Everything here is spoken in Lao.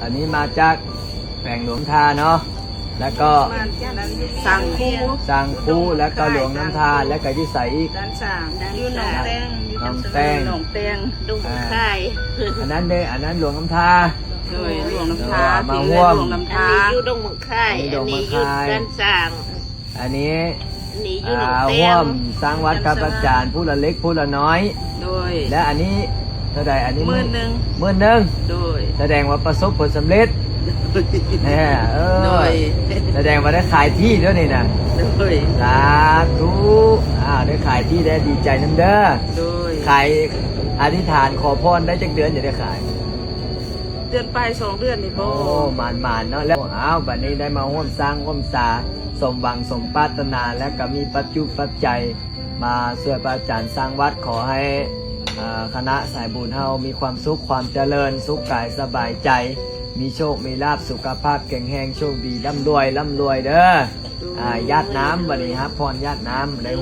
ອັນນີ້ມາຈາກແຂວງຫຼວງນ້ຳທາເນາະ ແລ້ວກໍ ສາງຄູ ສາງຄູ ແລ້ວກໍຫຼວງນ້ຳທາ ແລ້ວກໍຢູ່ໃສອີກ? ດານສາງ ຢູ່ໜອງແຕງ ໜອງແຕງ ໜອງແຕງ ດົງຄາຍ ອ່າ ອັນນັ້ນເດ້ ອັນນັ້ນຫຼວງນ້ຳທາ ໂດຍ ຫຼວງນ້ຳທາ ເອີ ມາຮ່ວມ ຫຼວງນ້ຳທາ ອັນນີ້ຢູ່ດົງບັກຄາຍ ອັນນີ້ຢູ່ ອັນນີ້ຢູ່ ດານສາງ ອັນນີ້ ອັນນີ້ຢູ່ໜອງແຕງ ອ່າ ຮ່ວມສ້າງວັດກັບອາຈານຜູ້ລະເລັກຜູ້ລະນ້ອຍ ໂດຍ ແລະ ອັນນີ້ເທົ່າໃດ? ອັນນີ້ໝື່ນໜຶ່ງ ໝື່ນໜຶ່ງ ໂດຍ ສະແດງວ່າປະສົບຜົນສຳເລັດ ໂດຍ ແນ່ ເອີ ໂດຍ ສະແດງວ່າໄດ້ຂາຍທີ່ເດ້ນີ້ນະ ໂດຍ ສາທຸ ອ້າວ ໄດ້ຂາຍທີ່ ໄດ້ດີໃຈນຳເດີ ໂດຍ ຂາຍ ອະທິຖານຂໍພອນໄດ້ຈັກເດືອນ ຈະໄດ້ຂາຍ? ເດືອນປາຍ ສອງເດືອນນີ້ບໍ? ໂອ້ ໝານໆເນາະ ແລ້ວ ອ້າວ ບັດນີ້ໄດ້ມາຮ່ວມສ້າງຮ່ວມສາ ສົມຫວັງສົມປາດຖະໜາ ແລະ ກໍມີປັດຈຸປັດໄຈມາຊ່ວຍພະອາຈານສ້າງວັດ. ຂໍໃຫ້ ເອີ ຄະນະສາຍບຸນເຮົາມີຄວາມສຸກຄວາມຈະເລີນ ສຸກກາຍສະບາຍໃຈ ມີໂຊກມີລາບ ສຸຂະພາບແຂງແຮງ ໂຊກດີ ລ່ຳລວຍ ລ່ຳລວຍເດີ. ອາ ຢາດນ້ຳ ບັດນີ້ຮັບພອນຢາດນ້ຳ ໄດ້